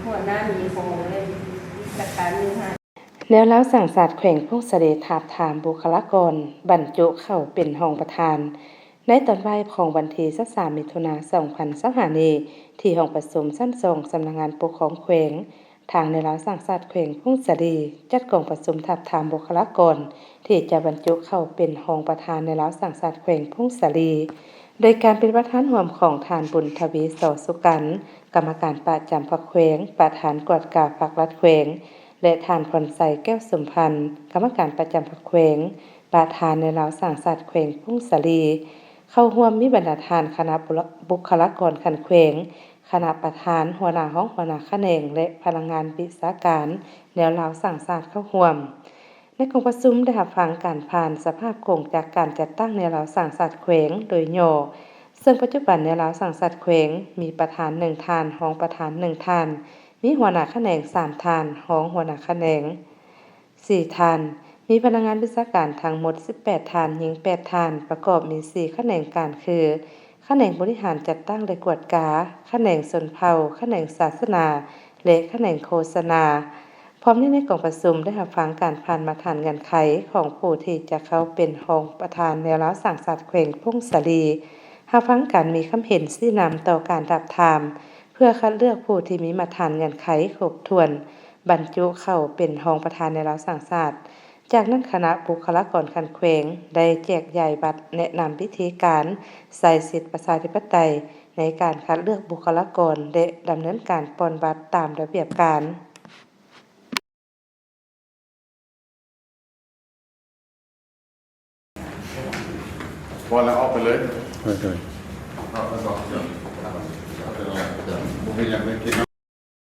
ຫົວໜ້າມີຂອງເລີຍ ຈັດການຢູ່ຫັ້ນ. ແນວລາວສ້າງຊາດແຂວງຜົ້ງສາລີ ທາບທາມບຸກຄະລາກອນ ບັນຈຸເຂົ້າເປັນຮອງປະທານ. ໃນຕອນບ່າຍຂອງວັນທີຊາວສາມ ມິຖຸນາ ສອງພັນຊາວຫ້ານີ້ ທີ່ຫ້ອງປະຊຸມຊັ້ນສອງ ສຳນັກງານປົກຄອງແຂວງ, ທາງແນວລາວສ້າງຊາດແຂວງຜົ້ງສາລີ ຈັດກອງປະຊຸມທາບທາມບຸກຄະລາກອນ ທີ່ຈະບັນຈຸເຂົ້າເປັນຮອງປະທານແນວລາວສ້າງຊາດແຂວງຜົ້ງສາລີ ໂດຍການເປັນປະທານຮ່ວມຂອງທ່ານ ບຸນທະວີ ສໍສຸກັນ ກຳມະການປະຈຳພັກແຂວງ, ປະທານກວດກາພັກລັດແຂວງ ແລະ ທ່ານ ພອນໄຊ ແກ້ວສົມພັນ ກຳມະການປະຈຳພັກແຂວງ, ປະທານແນວລາວສ້າງຊາດແຂວງຜົ້ງສາລີ. ເຂົ້າຮ່ວມມີບັນດາທ່ານຄະນະບຸກຄະລາກອນຂັ້ນແຂວງ, ຄະນະປະທານ, ຫົວໜ້າຫ້ອງ, ຫົວໜ້າຂະແໜງ ແລະ ພະນັກງານວິຊາການແນວລາວສ້າງຊາດເຂົ້າຮ່ວມ. ໃນກອງປະຊຸມໄດ້ຮັບຟັງການຜ່ານສະພາບໂຄງຈັກການຈັດຕັ້ງແນວລາວສ້າງຊາດແຂວງໂດຍຫຍໍ້, ເຊິ່ງປັດຈຸບັນແນວລາວສ້າງຊາດແຂວງມີປະທານໜຶ່ງທ່ານ, ຮອງປະທານໜຶ່ງທ່ານ, ມີຫົວໜ້າຂະແໜງສາມທ່ານ, ຮອງຫົວໜ້າຂະແໜງສີ່ທ່ານ, ມີພະນັກງານວິຊາການທັງໝົດສິບແປດທ່ານ, ຍິງແປດທ່ານ, ປະກອບມີສີ່ຂະແໜງການຄື ຂະແໜງບໍລິຫານຈັດຕັ້ງ ແລະ ກວດກາ, ຂະແໜງຊົນເຜົ່າ, ຂະແໜງສາສະໜາ ແລະ ຂະແໜງໂຄສະນາ. ພ້ອມນີ້ໃນກອງປະຊຸມໄດ້ຮັບຟັງການຜ່ານມາດຖານເງື່ອນໄຂຂອງຜູ້ທີ່ຈະເຂົ້າເປັນຮອງປະທານແນວລາວສ້າງຊາດແຂວງຜົ້ງສາລີ, ຮັບຟັງການມີຄຳເຫັນຊີ້ນຳຕໍ່ການທາບທາມ ເພື່ອຄັດເລືອກຜູ້ທີ່ມີມາດຖານເງື່ອນໄຂຄົບຖ້ວນ ບັນຈຸເຂົ້າເປັນຮອງປະທານແນວລາວສ້າງຊາດ. ຈາກນັ້ນຄະນະບຸກຄະລາກອນຂັ້ນແຂວງໄດ້ແຈກຢາຍບັດແນະນຳວິທີການໃຊ້ສິດປະຊາທິປະໄຕໃນການຄັດເລືອກບຸກຄະລາກອນ ແລະ ດຳເນີນການປ່ອນບັດຕາມລະບຽບການ. ພໍແລ້ວ ອອກໄປເລີຍ. ໂດຍ ໂດຍ. ບໍ່ເປັນຫຍັງເລີຍ.